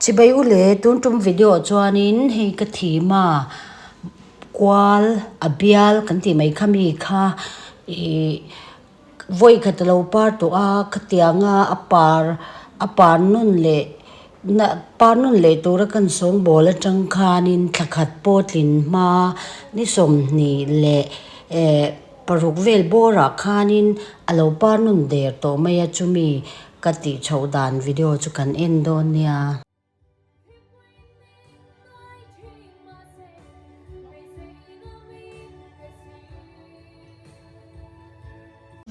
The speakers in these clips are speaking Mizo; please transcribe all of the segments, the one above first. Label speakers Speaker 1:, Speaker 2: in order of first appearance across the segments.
Speaker 1: Chibai u le, tun tum video ah chuanin hei ka thima kual a bial kan tih mai kha mi kha ih vawi khat a lo par tawh a khatianga a par a par nun leh na par nun leh tura kan sawngbawl atang khanin thla khat pawh tlin hma ni sawmhnih leh eh paruk vel bawrah khanin a lo par nun der tawh mai a chumi ka tih chhoh dan video chu kan en dawn nia.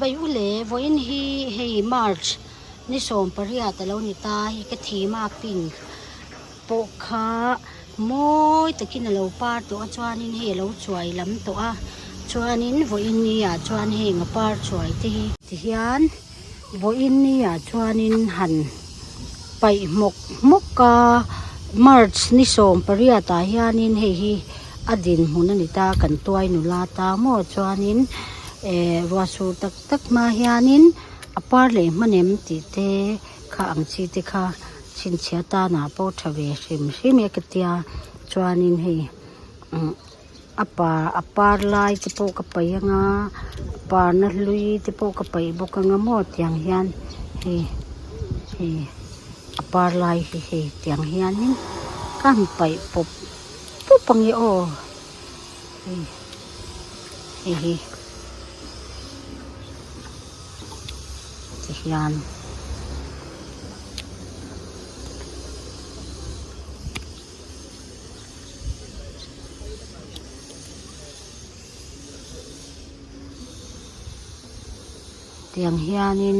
Speaker 1: Vai u le vawiin hi hei March ni 18 a lo ni ta hei ka thim a pink pawh kha mawi takin a lo par tawh a chuanin hei a lo chuai lam tawh a chuanin vawiin ni ah chuan heng a par chuai te hi tihian. Vawiin ni ah chuanin han paih hmawk hmawk a march ni 18 ah hianin hei hi a dinhmun a ni ta kan tuai nula ta maw chuanin eh ruah sur tak tak hma hianin a par leh hmanem tih te kha ang chi te kha chhinchhiah tanah pawh tha ve hrim hrim e ka tia chuanin hei umm. A par a par lai te pawh ka paih anga a parna hlui te pawh ka paih bawk anga maw tiang hian hei hei a par lai hi hei tiang hianin ka han paih pawp pawp ang e aw hei hei hi tihian. Tiang hianin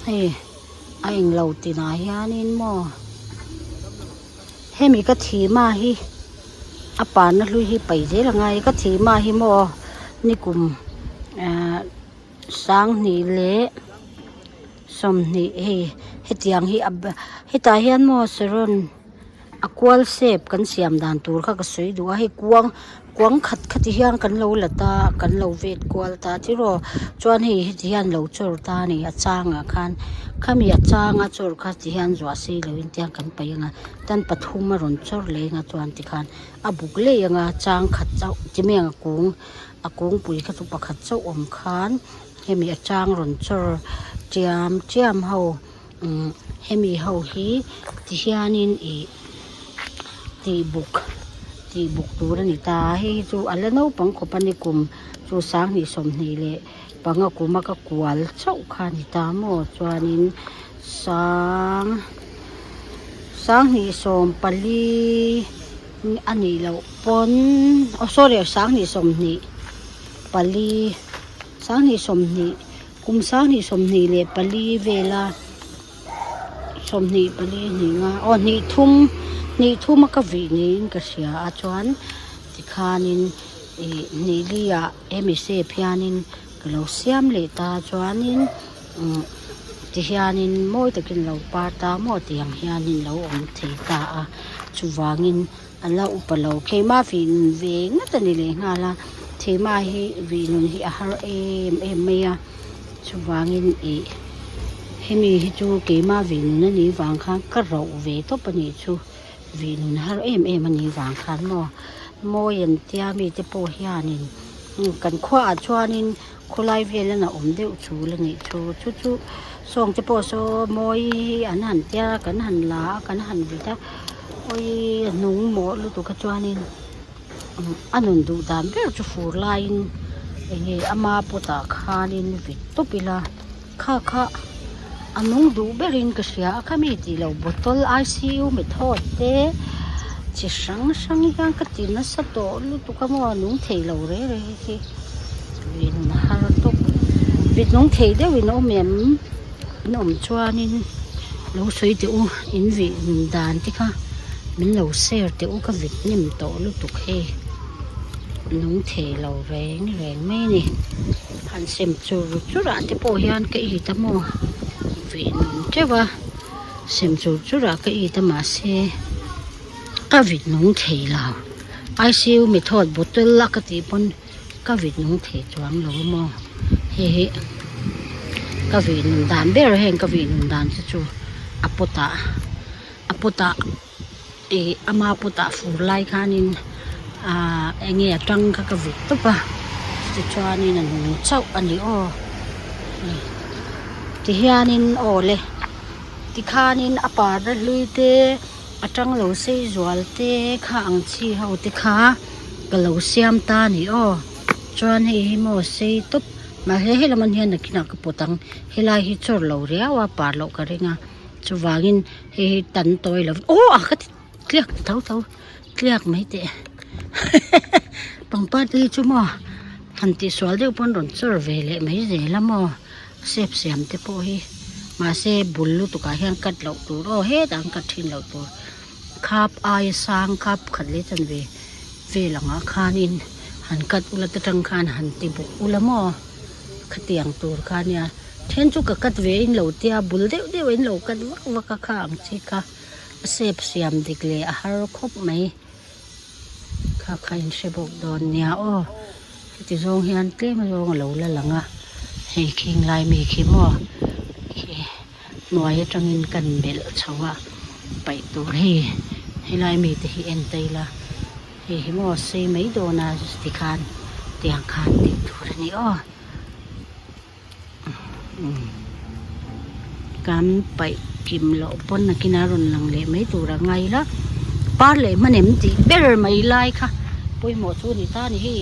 Speaker 1: hei a englo tinah hianin maw hemi ka thima hi a parna hlui hi paih zel a ngai ka thima hi maw nikum ah sanghnih leh 20 hei hetiang hi a hetah hian maw saron. A kual shape kan siam dan tur kha ka sawi duh a hei kuang kuang khat kha ti hian kan lo la ta a kan lo vet kual ta tiraw chuan hei heti hian lo chawr ta a ni a changah khan khami a changa chawr kha ti hian zuah sei loh in tiang kan paih ang a tan pathum a rawn chawr leh ang a chuan tikhan a buk leh ang a chang khat chauh ti mai ang a kung a kungpui kha chu pakhat chauh awm khan hemi a chang rawn chawr chiam chiam ho. Umm hemi ho hi ti hianin ih tih buk tih buk tur a ni ta a hei hi chu a la naupang khawp a ni kum chu sanghnih 25 kuma ka kual chauh kha a ni ta maw chuanin sang sanghnih 14 a nih loh pawn aw sorry sanghnih 24 sanghnih 20. Kum 2024 vela 24 hnih nga aw hnih thum hnih thum a ka vih niin ka hria a chuan tikhanin ih hnih li ah hemi shape hianin ka lo siam leh ta chuanin umm tihianin mawi takin lo par ta maw tih ang hianin lo awm thei ta a chuvangin a la upa lo keimah vih nun ve ngat a ni leh nghal a keimah hi vih nun hi a har em em mai a chuvangin ih hemi hi chu keimah vih nun a nih vang khan ka rauh ve tawp a nih chu vih nun har em em a nih vang khan maw mawi an tia mite pawh hianin kan khuaah chuanin khawlai vel an a awm deuh chul a nih chu chu chu sawng te pawh saw mawi an han tia kan han la a kan han vit a awii a hnung mawh lutuk a chuanin a nun duh dan ber chu fur laiin eng nge ama pawtah khanin vit tawp ila kha kha a nung duh berin ka hria a khami tih loh bottle I_C_U method te chi hrang hrang hian ka ti nasa tawh lutuk a maw a nung thei lo reng reng hi vin har tawp vit nung thei deuhin a awm em an awm chuanin lo sawi teh u in vih dan te kha min lo share teh u ka vit hnem tawh lutuk hei nung thei lo reng reng mai a ni. Han sem chur chur ah te pawh hian ka it a maw vih nun teuh a sem chur chur ah ka it a mahse ka vit nung thei lo I_C_U method bottle a ka tih pawn ka vit nung thei chuang lo a maw hei hi ka vih nun dan ber heng ka vih nun dan te chu a pot ah. pot ah ih ama pot ah fur lai khanin ahh eng nge a tang kha ka vit tawp a tichuanin a nung chauh a ni aw tihianin aw le tikhanin a parda hlui te a tang lo sei zual te kha ang chi ho te kha ka lo siam ta a ni aw chuan hei hi maw sei tawp mahse helam ah hian nakinah ka pawt ang helai hi chawr lo riau a par loh ka ring a chuvangin hei hi tan tawi lo aw a ka ti tliak ta tho tho tliak mai teh pangpar te hi chu maw han tihsual deuh pawn rawn chawr ve leh mai zel a maw sep siam te pawh hi mahse bul lutuk ah hian cut loh tur aw hetah an cut thin loh tur khap aia sang khap khat leh chanve vel angah khanin han cut ula ta tang khan han ti bawk ula maw khatiang tur kha ania then chu ka cut ve in lo tia bul deuh deuh in lo cut vak vak a kha ang chi kha a sep siam dik leh a har khawp mai kha kha in hre bawk dawn nia aw heti zawng hian tlem zawng a lo la lang a hei khing lai mi khi maw khi hnuai atangin kan belh chho a paih tur hei helai mite hi en ta ila hei hi maw sei mai dawn a tikhan tiang khan tih tur a ni aw kan paih kim loh pawn nakinah a rawn lang leh mai tur a ngai ila par leh hmanem tih ber mai lai kha pawimawh chu a ni ta a ni hei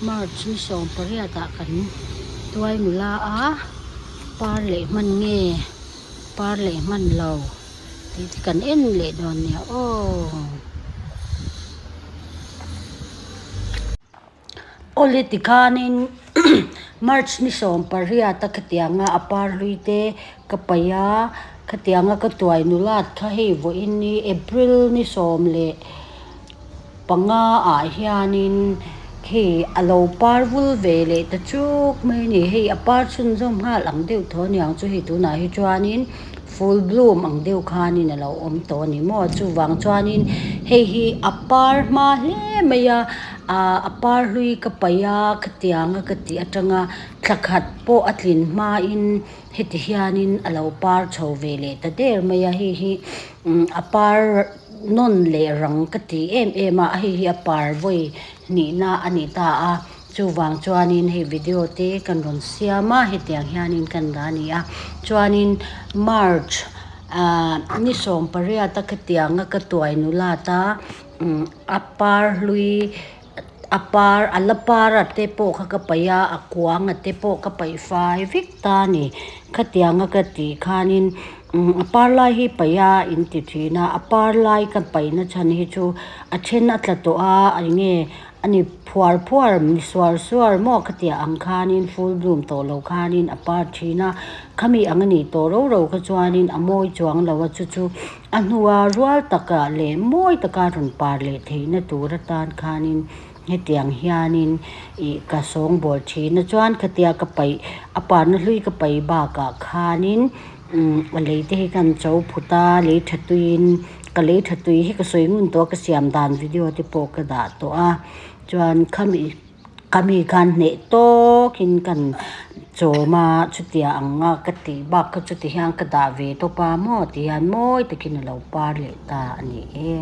Speaker 1: march ni 18 ah kan tuai nula a. Par leh hman nge par leh hman lo tih te kan en leh dawn nia aw. Awle tikhanin March ni 18 a khatianga a par hlui te ka paih a khatianga ka tuai nulat kha hei vawiin ni April ni 15 ah hianin Hei a lo par vul ve leh ta chuk mai a ni. Hei a par chhunzawm nghal ang deuh tho aniang chu hei tunah hi chuanin full bloom ang deuh khanin a lo awm tawh a ni maw. Chuvang chuanin hei hi a par hma hle mai a, ah a par hlui ka paih a khatianga ka tih atanga thla khat pawh a tlin hmain heti hianin a lo par chho ve leh ta der mai a. Hei hi a par. Nawn leh rang ka ti em em a, hei hi a par vawi hnihna a ni ta a, chuvang chuanin hei video te kan rawn siam a, hetiang hianin kan la ni a, chuanin March ah ni 18 a khatianga ka tuai nulat a, a par hlui a par a la par a te pawh kha ka paih a, a kuang a te pawh ka paih fai vek ta a ni, khatianga ka tih khanin. A par lai hi paih a in ti thin a a par lai ka paih na chhan hi chu a then a tla tawh a eng nge a ni phuar phuar ni suar suar maw khatiang ang khanin full bloom tawh lo khanin a par thin a khami ang a nih tawh ro ro kha chuanin a mawi chuang lo a chu chu a hnua rual takah leh mawi taka rawn par leh theihna tur atan khanin. Hetiang hianin ih ka sawngbawl thin a chuan khatia ka paih a parna hlui ka paih bakah khanin umm a lei te hi kan cho phut a lei tha tuiin ka lei tha tui hi ka sawi ngun tawh a ka siam dan video te pawh ka dah tawh a chuan khami khami khan hneh tawkin kan chawm a chutia ang a ka tih bak kha chuti hian ka dah ve tawp a maw ti hian mawi takin a lo par leh ta a ni e.